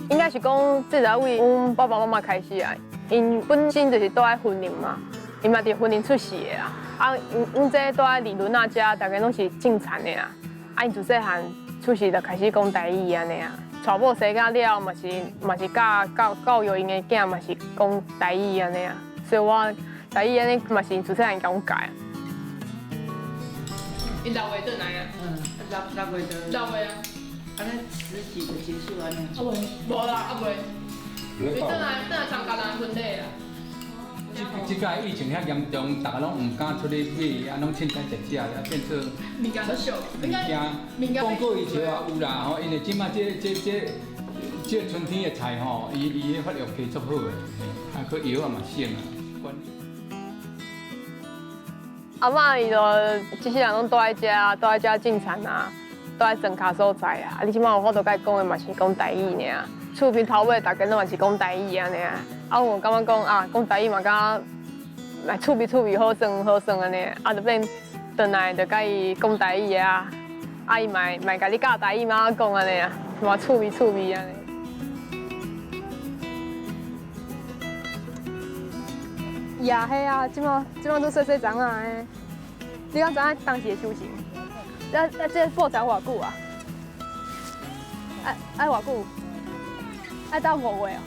應該是講，這就為阮爸爸媽媽開始啊。𪜶本身就是住佇雲林嘛，𪜶嘛佇雲林出世的啦。啊，阮這住佇二崙仔遮，大家攏是種田的啦。啊，𪜶自細漢出世就開始講台語按呢啊。娶某生囝了，嘛是教教教育𪜶的囝嘛是講台語按呢啊。所以我台語按呢嘛是𪜶自細漢共阮教。𪜶六月轉來啊？嗯，六月就。六月啊。按呢十幾就結束按呢。啊未，無啦，啊未。伊轉來轉來參加人婚禮啊。這這擺疫情遐嚴重，大家攏毋敢出去買，啊，攏凊彩食食，啊變做物件都俗，物件供過於求也有啦吼，因為這擺這這春天的菜吼，伊伊的發育期足好的，啊，閣藥仔嘛省啊。阿嬤伊就這世人攏住佇遮，住佇遮種田啊，住佇莊跤所在啊。啊，你這擺有法度共伊講的嘛是講台語爾，厝邊頭尾大家攏嘛是講台語按呢。啊，我感覺講啊，講台語嘛，敢若來趣味趣味好耍好耍按呢。啊，就變轉來就共伊講台語啊，啊，伊嘛會共你教台語嘛講按呢啊，嘛趣味趣味按呢。也係啊，這擺這擺都細細欉仔的。你敢知影當時的收成？啊啊，這個報田偌久啊？愛愛偌久？愛到5月哦。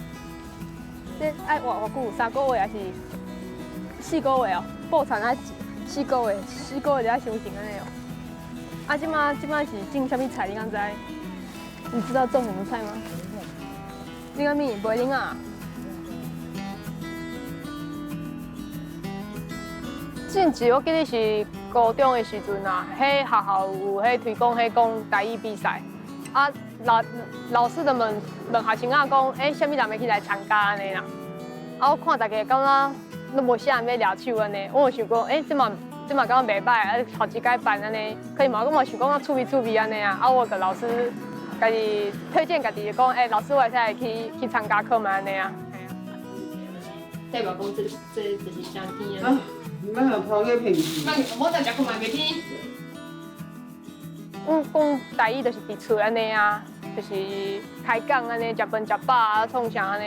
這愛偌偌久？3個月還是4個月哦？報田愛四個月，四個月就愛收成按呢哦。啊，這擺這擺是種啥物菜？你敢知？你知道種什麼菜嗎？你講咩？袂靈啊？進前我記得是高中的時陣啊，彼學校有彼推廣彼講台語比賽，啊老老師就問問學生仔講，欸，啥物人欲起來參加按呢啦？啊，我看大家感覺攏無啥人欲舉手按呢，我就想講，欸，這嘛這嘛感覺袂歹，啊，頭一擺辦按呢，可以嘛？我嘛想講啊，趣味趣味按呢啊，啊，我共老師家己推薦家己講，欸，老師我會使去去參加看覓按呢啊。代表講這這就是真甜啊。你們有拋個瓶子？我等食看覓袂天。阮講台語就是佇厝按呢啊，就是開講按呢，食飯食飽啊，創啥按呢。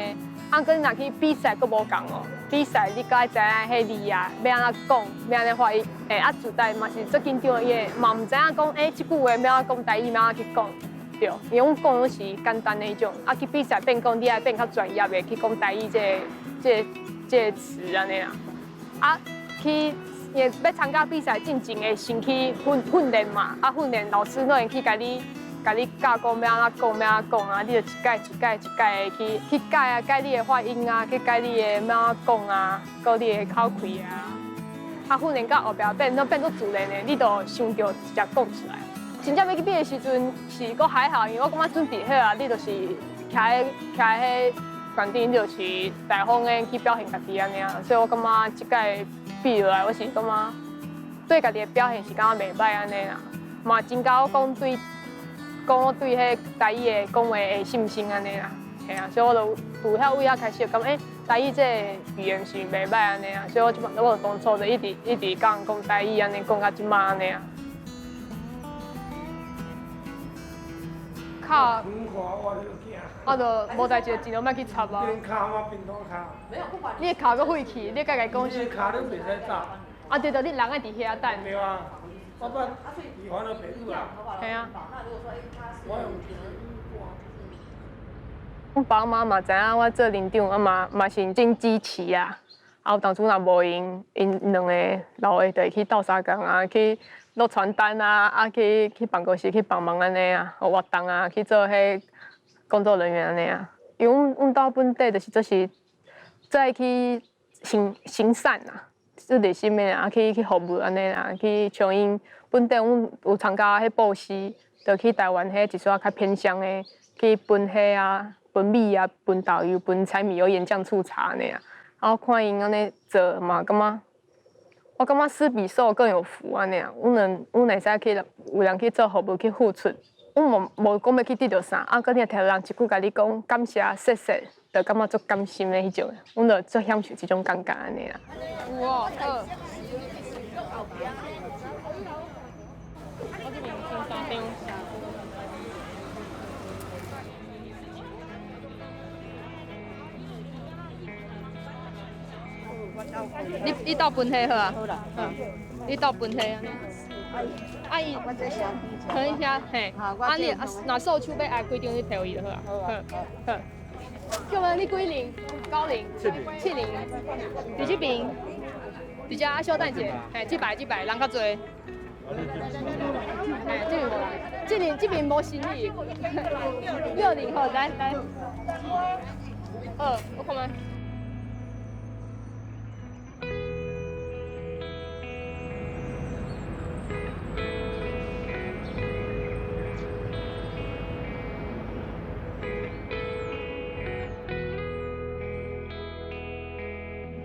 啊，閣若去比賽閣無仝哦。比賽你閣愛知影彼字啊，欲按怎講，欲按怎發音。欸，啊，自帶嘛是足緊張的，伊會嘛毋知影講，欸，這句話欲按怎講台語，欲按怎去講。對，因為阮講攏是簡單的彼種，啊，去比賽變講，你愛變較專業的去講台語這個、這個、這個詞按呢啦。啊，去欲參加比賽進前會先去訓訓練嘛，啊，訓練老師攏會去共你、共你教講欲按怎講，欲按怎講啊，你就一擺一擺一擺的去去改啊，改你的發音啊，去改你的欲按怎講啊，閣你的口氣啊。啊，訓練到後壁變攏變做自然的，你就想著直接講出來。真正欲去比的時陣是閣還好，因為我感覺準備好啊，你就是徛佇徛佇彼懸頂，你就是大方的去表現家己按呢啊，所以我感覺這擺比落來，我是感覺對家己的表現是感覺袂䆀按呢啦，嘛增加我講對講我對彼台語的講話的信心按呢啦，嘿啊，所以我就從遐位仔開始就感覺，欸，台語這個語言是袂䆀按呢啊，所以我這擺我就當初就一直一直講講台語按呢，講到這擺按呢啊。跤，啊，就無代誌，盡量莫去插啊。你的跤閣廢去，你該共伊講是。跤你袂使走。啊對對，你人愛佇遐等。對啊，我捌喜歡的朋友啊。嘿啊。阮爸媽嘛知影我做林長，啊嘛嘛是真支持啊。啊，有當初若無𪜶，𪜶兩個老的就會去鬥相共啊，去落傳單啊，啊去去辦公室去幫忙按呢啊，活動啊，去做彼工作人員按呢啊。因為阮阮兜本底就是做是最愛去行行善啊，做熱心的啊，去去服務按呢啦，去像𪜶本底阮有參加彼布施，就去台灣彼一撮較偏鄉的去分彼啊，分米啊，分豆油，分柴米油鹽醬醋茶按呢啊。啊，我看𪜶按呢做嘛，感覺我感覺施比受更有福按呢啊。阮能阮會使去為人去做服務去付出，阮無無講欲去得著啥，啊，閣你若聽著人一句共你講感謝謝謝，就感覺足甘心的彼種，阮就足享受這種感覺按呢啦。有哦，好。我這邊剩三張。你鬥分彼好啊？好啦，你鬥分彼按呢。啊伊，等一下，嘿，啊你若掃手欲愛幾張，你提予伊就好啊。好，好。叫問你幾齡？九齡？七齡。七齡。佇這邊，佇遮啊，小等一下，嘿，這排這排人較濟。嘿，這邊無人，這邊這邊無生意。六齡好，來來。好，我看覓。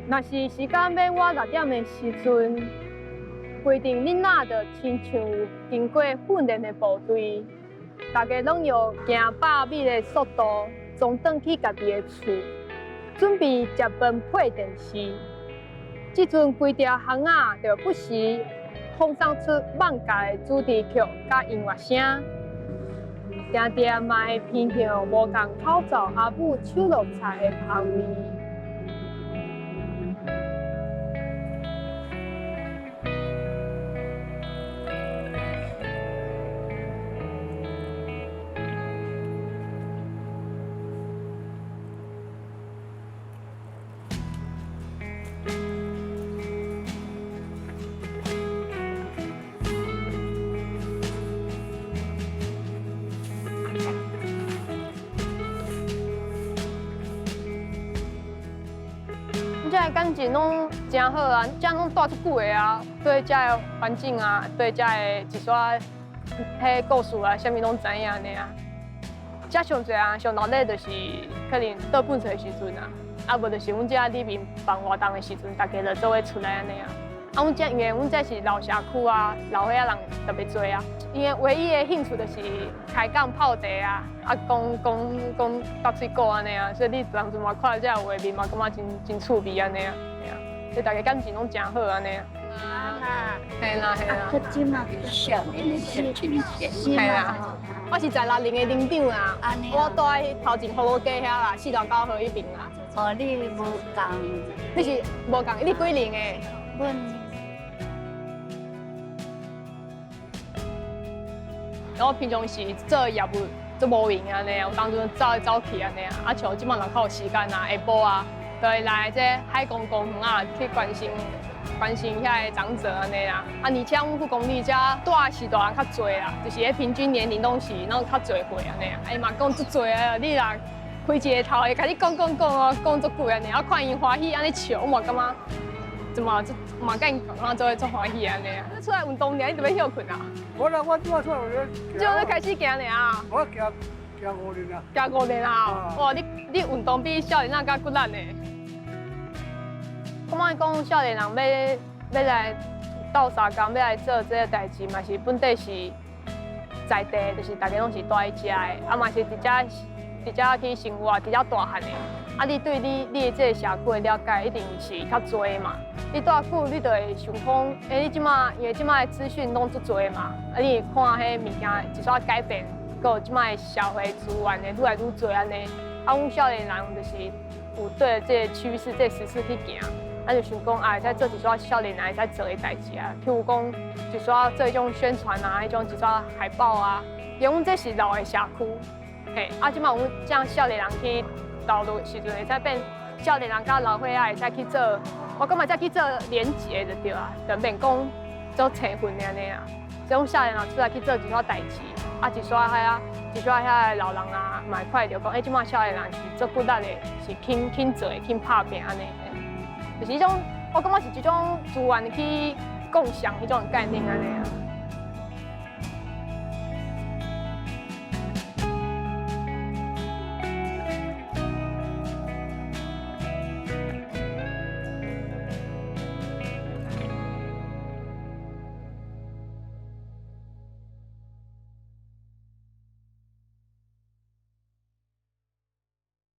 若是時間欲倚6點的時陣，規陣囡仔就親像經過訓練的部隊，大家攏用行100米的速度，衝轉去家己的厝，準備食飯配電視。這陣規條巷仔就不時放送出艋舺的主題曲佮音樂聲，定定嘛會聞著無仝口罩阿母手落菜的香味。這个感情攏誠好啊，這攏蹛足久的啊，對這个環境啊，對這個一撮彼故事啊，啥物攏知影按呢啊。這上濟人上熱鬧就是可能倒糞掃的時陣啊，啊無就是阮這裡面辦活動的時陣，大家就做伙出來按呢啊。啊，阮這因為阮這是老社區啊，老歲仔人特別濟啊。𪜶的唯一的興趣就是開講泡茶啊，啊講講講搭水果按呢啊，所以你當陣嘛看這畫面嘛，感覺真真趣味按呢啊，嘿啊，所以大家感情攏誠好按呢啊。嘿啦嘿啦。啊，這馬少年的真親切。嘿啦，我是在六零的里長啊，我住佇頭前福祿街遐啦，49號彼邊啦。哦，你無仝。你是無仝？你幾齡的？阮。我平常時做業務做無閒按呢，有當陣走來走去按呢，啊像這擺若較有時間啊，下晡啊，就會來這海公公園啊去關心關心遐个長者按呢啦。啊，而且阮富公里遮住的是大人較濟啦，就是彼平均年齡攏是攏較濟歲按呢。啊，伊嘛講足濟啊，你若開一個頭會共你講講講哦，講足久按呢，啊看𪜶歡喜按呢笑，我嘛感覺。怎麼這嘛佮𪜶講，做伙足歡喜按呢啊！你出來運動爾，你著欲歇睏啊？無啦，我拄仔出來你這開始行爾啊？我行行5年啊。行5年啊！哇，你你運動比少年人較骨力呢。感覺講少年人欲來鬥相共，欲來做這個代誌，嘛是本底是在地，就是大家攏是住佇遮的，啊嘛是佇遮佇遮去生活，佇遮大漢的。啊，你對你你的這個社區的了解一定是較濟嘛。你蹛久，你就會想講，欸，你這馬因為這馬的資訊攏足濟嘛，啊，你會看彼物件一煞改變，閣有這馬的社會資源會愈來愈濟按呢。啊，阮少年人就是有對這個趨勢、這個時勢去行，啊，就想講啊，會使做一寡少年人會使做的代誌啊，譬如講一寡做彼種宣傳啊，彼種一寡海報啊。因為阮這是老的社區，嘿，啊，這馬阮這少年人去投入的時陣，會使變少年人佮老歲仔會使去做，我感覺會使去做連結就對啊，就免講做青訓按呢啊。這種少年人出來去做一寡代誌，啊，一寡遐一寡遐个老人啊，嘛會看著講，欸，這馬少年人是足骨力的，是肯肯做的，肯拍拚按呢，就是彼種，我感覺是這種資源去共享彼種概念按呢啊。